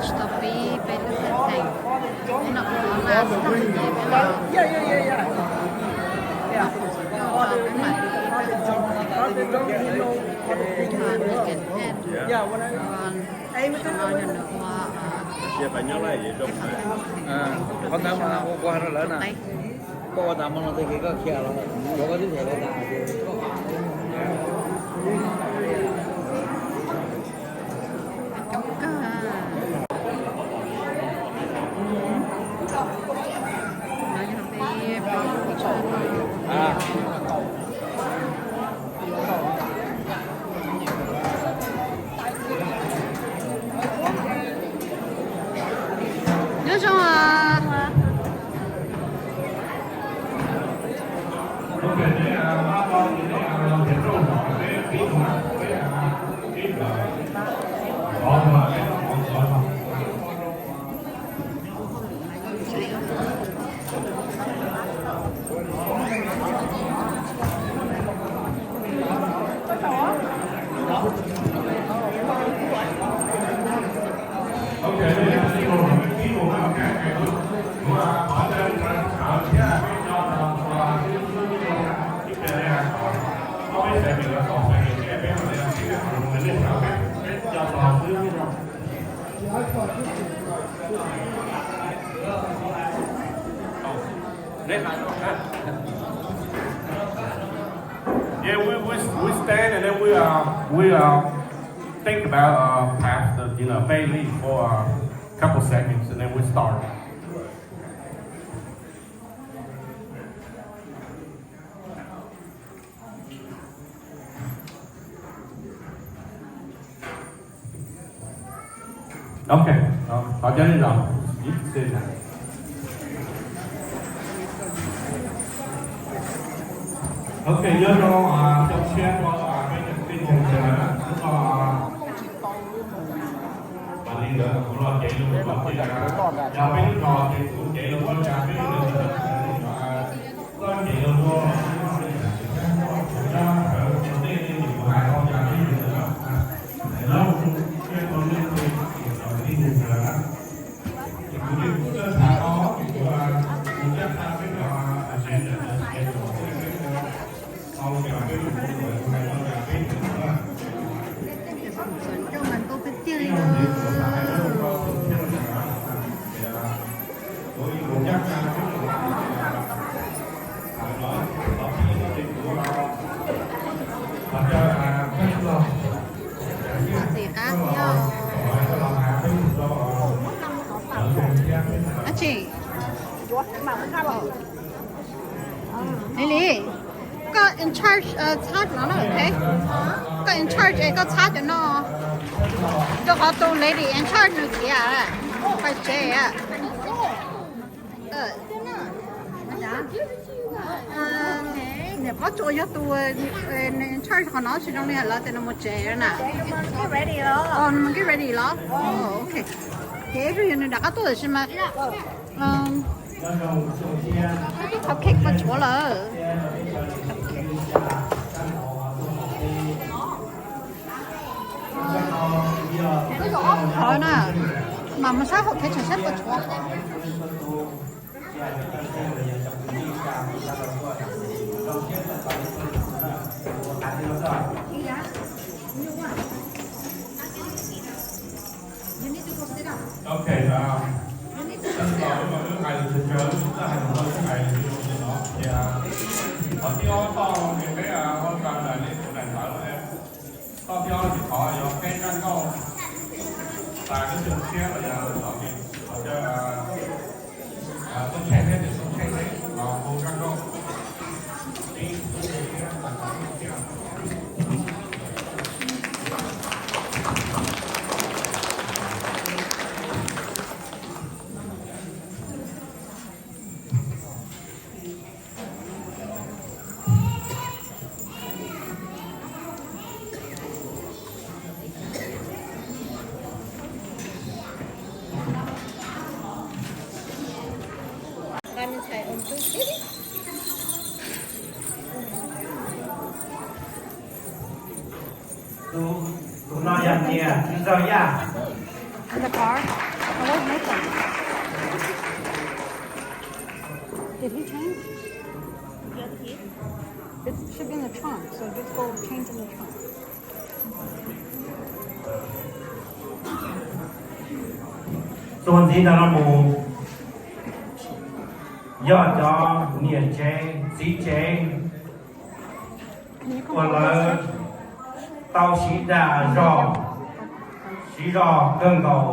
Tsis tau pib peb lub theem, peb noj qhov laj tag ces peb los, peb mam li pib peb lub theem, peb mam li pib peb lub theem, peb mam li pib peb lub theem, peb mam li pib peb lub theem. Qhov ntawd mas ua ua rau lawv na. Koj ua tas hmo no tag kis koj khiav los yuav koj twb khiav los tas. Nyob zoo os. Yeah, we, we, we stand and then we, uh, we, uh, think about, uh, perhaps the, you know, Fei Li for a couple seconds and then we start. Ok, thov cov nej los ib txhia. Ok, nyob rau xyoo tshiab rau peb cov kwv tij neej tsa na, hnub no mam li ntawd kuv los cev lus, yog peb lub zos ces kuv cev lus ua cas peb lub zos koj cev lus ua, kuv hais rau cas peb lub zos na, los rau nej peb cov kwv tij neej tsa na. Ces kuv yeej kuj txawj tham tau, ces kuv, kuv caj tha peb cov agenda, schedule, peb cov, tau cas peb mus ua, kuv hais tau cas peb mus na. Coj mas ntau peb tiag li na. Tim qab thiab. Ab tsi. Lily, koj in charge txhab no na, ok? Koj in charge es koj txhab cov no rau qhov tus lady in charge nws khiav pais tsev. Niam Pob Tsuas yog tus in charge qhov no, tsis zoo li lawv tias nws mus tsev na. Nws mus get ready los? Ok. Ces ib pliag yog nws rov qab tuaj tiam sis mas koj twb thov cake paj tshuav lawm. Thov na, mam mus sab hauv teb tsam saib paj tshuav. Ok, tag los wb mas wb hais lus tsawg tsawg, wb hais lus no wb hais lus no ces, qhov thib ob toj ces peb ua tau nram li kuv daim ntawv, toj thib ob ces qhov yog peb kab nkauj tas ib xyoo tshiab los yog los ces qhov cov tub tsheej thiab tus tub tsheej los hu kab nkauj. Tus no yog niam, tus no yog In the car? Oh, where's Nathan? Did he change? The other kid? It should be in the trunk, so just go change in the trunk. Txuas ntxiv ntawm no mus, yog cov niam tsev txiv tsev uas lawv tau siv dag zog, siv zog kawg nkaus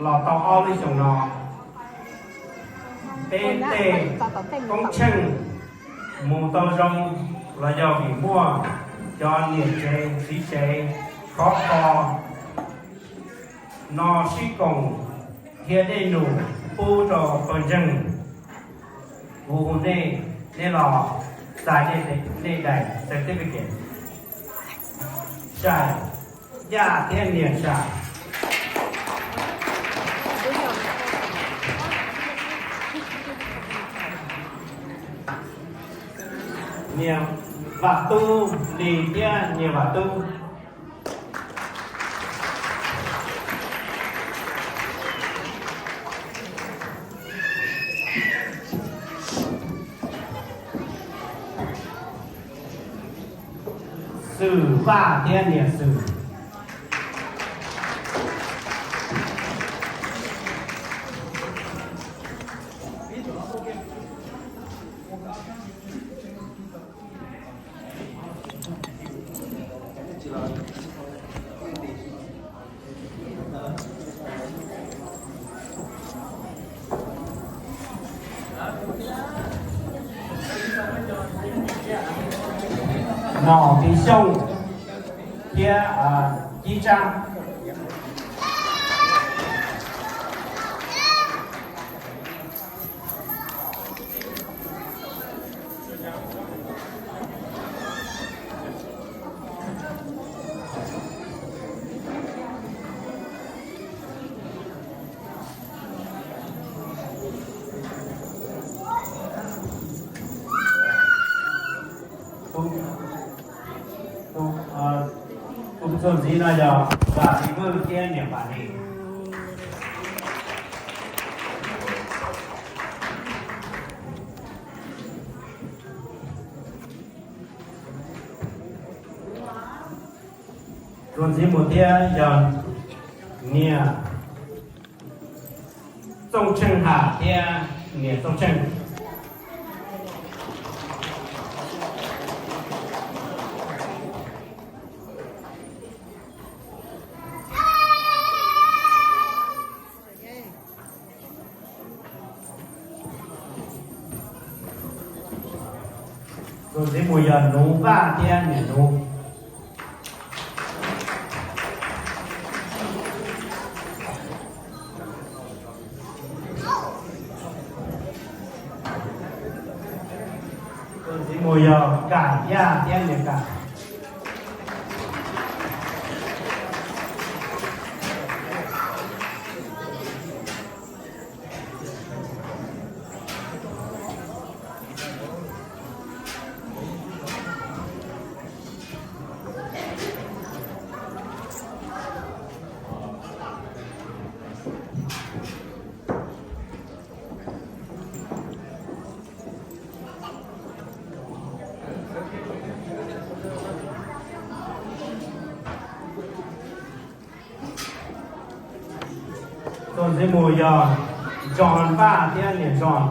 los tau ob lub xyoos no. Peb tej koob tsheej mus tau zoo los yog vim muaj cov niam tsev txiv tsev khov kho no sib koom thiab dej num pub rau pawg ntseeg. Kuv hu nej, nej los txais nej daim certificate. Sai, yaj thiab niam sai. Niam Vam Tub, Lis thiab niam Vam Tub. Xwm Vaj thiab niam Xwm. Nom Tiv Xyooj thiab Cib Tsab. Tus txuas ntxiv no yog Vam Lis Vwj thiab niam Vam Lis. Txuas ntxiv mus thiab yog niam Txooj Tsheej Ham thiab niam Txooj Tsheej. Txuas ntxiv mus yog Nuv Vaj thiab niam Nuv. Txuas ntxiv mus yog Kam Yaj thiab niam Kam. Txuas ntxiv mus yog Ntxoov Vaj thiab niam Ntxoov.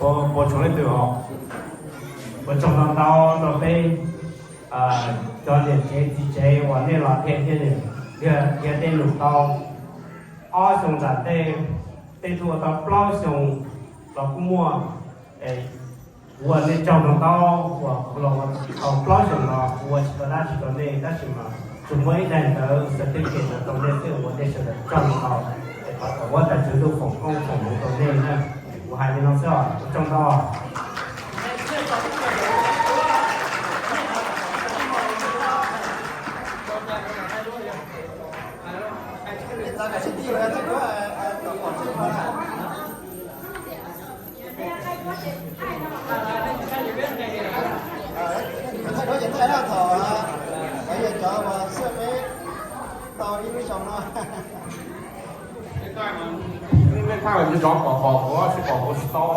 Puas tsaug leej twg os? Ua tsaug ntau ntau rau peb cov niam tsev txiv tsev uas nej los qhia thiab, qhia tej lus tau ob xyoo nram ntej, tej tug ua tau plaub xyoo los kuj muaj. Kuv ua nej tsaug ntau ntau uas kuv los ua tau plaub xyoo los kuv ua tsis tau dab tsi rau nej, tab sis mas tsuas muaj ib daim ntawv certificate ntawd rau nej xwb, ua nej sawv daws tsaug ntau ntau. Es thov kom huab tais tswv ntuj foom koob foom hmoov rau nej na. Kuv hais li no xwb os, ua tsaug ntau. Nej thaij mas zov kom qhov kuv tsis pom kuv tsis tau.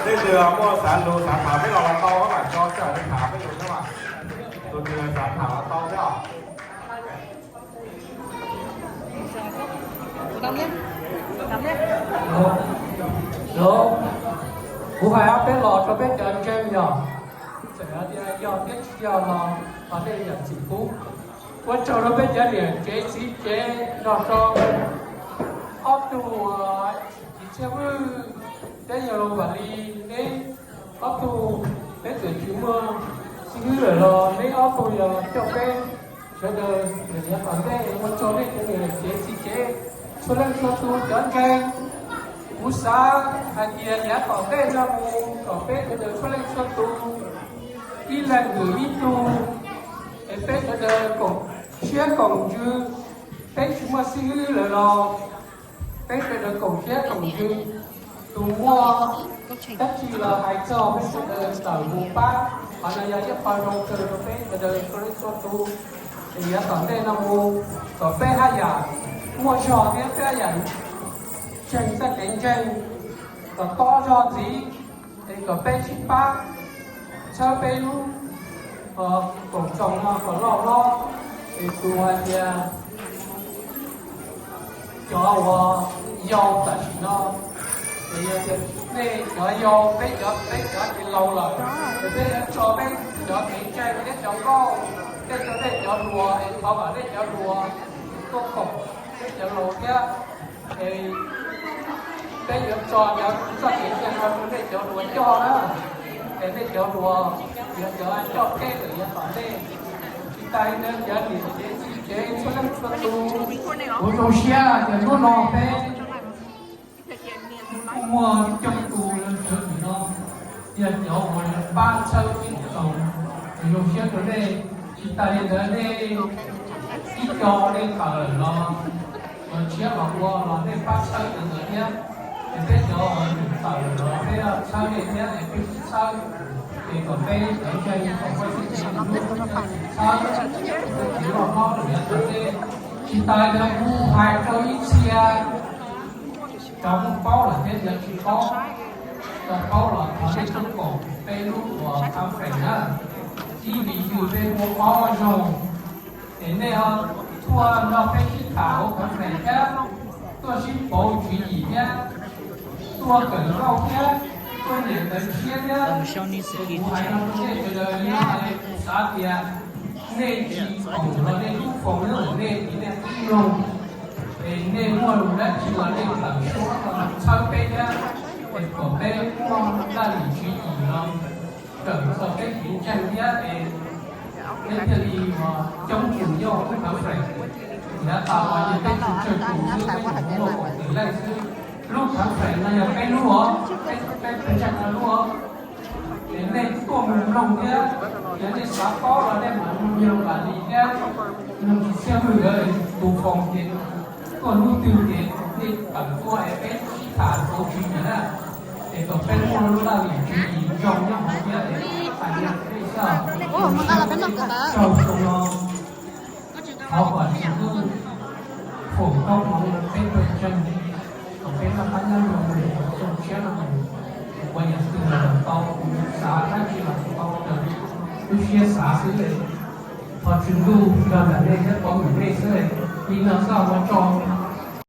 Leej twg muaj xav lus xav tham peb los los tau, mam tso sij hawm tham peb lus thiab mas. Tus twg xav tham los tau thiab os. Los, kuv hais ob peb los rau peb cov ntseeg yog, txawm hais tias yog thiab tsis yog los thov nej zam txim pub. Ua tsaug rau peb cov niam tsev txiv tsev nrog rau ob tug Txiv Tshiab Vwj thiab yog Vam Lis, neb ob tug peb txawm tsis muaj xib hwb lawm los neb ob tug yog coj peb sawv daws yav tom ntej. Ua tsaug nej cov niam tsev txiv tsev txhua leej txhua tus cov ntseeg. Kuv xav hais tias yav tom ntej no mus kom peb sawv daws txhua leej txhua tus ib leeg hwm ib tug, es peb sawv daws koom siab koom ntsws. Peb tsis muaj xib hwb lawm los peb sawv daws koom siab koom ntsws. Tus muaj dab tsi los hais txog peb sawv daws tawm mus pab. Qhov no yog ib qho zoo kawg rau peb sawv daws txhua leej txhua tus. Es yav tom ntej no mus kom peb haj yam muaj zog thiab peb haj yam ntseeg txoj kev ntseeg kom tob zog ntxiv, es kom peb sib pab txhawb peb lub koom txoos no kom loj hlob. Es kuv hais tias cov uas yau tam sim no, es yog tias nej cov yau, peb cov, peb cov ces laus lawm, es peb yuav tso peb cov kev ntseeg thiab cov nkauj, nej rau nej cov hluas, es thov kom nej cov hluas tuaj koom peb cov laus thiab. Es peb yuav tso cov txoj kev ntseeg no rau nej cov hluas coj na, es nej cov hluas yuav cov coj peb lawm yav tom ntej. Tsis tas li ntawd cov niam tsev txiv tsev txhua leej txhua tus, kuv zoo siab tias hnub no peb kuj muaj coob tus sawv ntawm no yog cov uas pab txhawb peb tau. Kuv zoo siab rau nej, tsis tas li ntawd nej ib co nej tawm lawm los, los tshiab los ua los nej pab txhawb ntawd thiab. Es peb cov uas tawm lawm los peb txhawb nej thiab, es peb sib txhawb, es kom peb cov ntseeg kom muaj txoj kev hlub txhawb, txoj kev loj hlob rau yav tom ntej. Tsis tas li ntawd kuv hais rau ib txhia cov muaj paub lawm thiab cov tsis paub, cov paub los thov nej tuaj koom peb lub uas conference na, ib vim yog peb muaj paub zoo. Es nej ho tuaj nrog peb sib tham hauv conference thiab, tuaj sib pauv tswv yim thiab, tuaj kawm nkauj thiab, tuaj niam ntawv tshiab thiab. Es kuv hais no rau nej sawv daws li no, xav tias nej tsis koom los nej lub foos nyob ntawm nej ces nej qib mloog, es nej muaj lus dab tsi los nej tawm suab los txhawb peb thiab, es kom peb muaj laj lim tswv yim los kawm txog peb kev ntseeg thiab, es peb thiaj li uas coob tus nyob lub conference. Yav tas los yog peb tsis tsawg tus xwb, peb tsuas muaj kaum tawm leej xwb. Lub conference no yog peb lub os, peb, peb ntseeg no lub os. Es nej tuaj mus mloog thiab, yog nej xav paub los nej mam mloog yawg Vam Lis thiab, mloog Txiv Txhiaj Vwj nkawd tus foos ces tuaj hnub twg ces nej tawm tuaj es peb sib tham pauv tswv yim na, es kom peb muaj lub laj lim tswv yim zoo nyob hauv thiab es hais li nej xwb. Tsaug zoo no, thov kom Tswv Ntuj foom koob hmoov rau peb tug ntseeg, kom peb noj qab nyob zoo, mus xyoo tshiab no mus ua yam twg Lub siab xav xwb, thov Tswv Ntuj nrog ntawm nej thiab pov hwm nej xwb. Li no xwb, ua tsaug.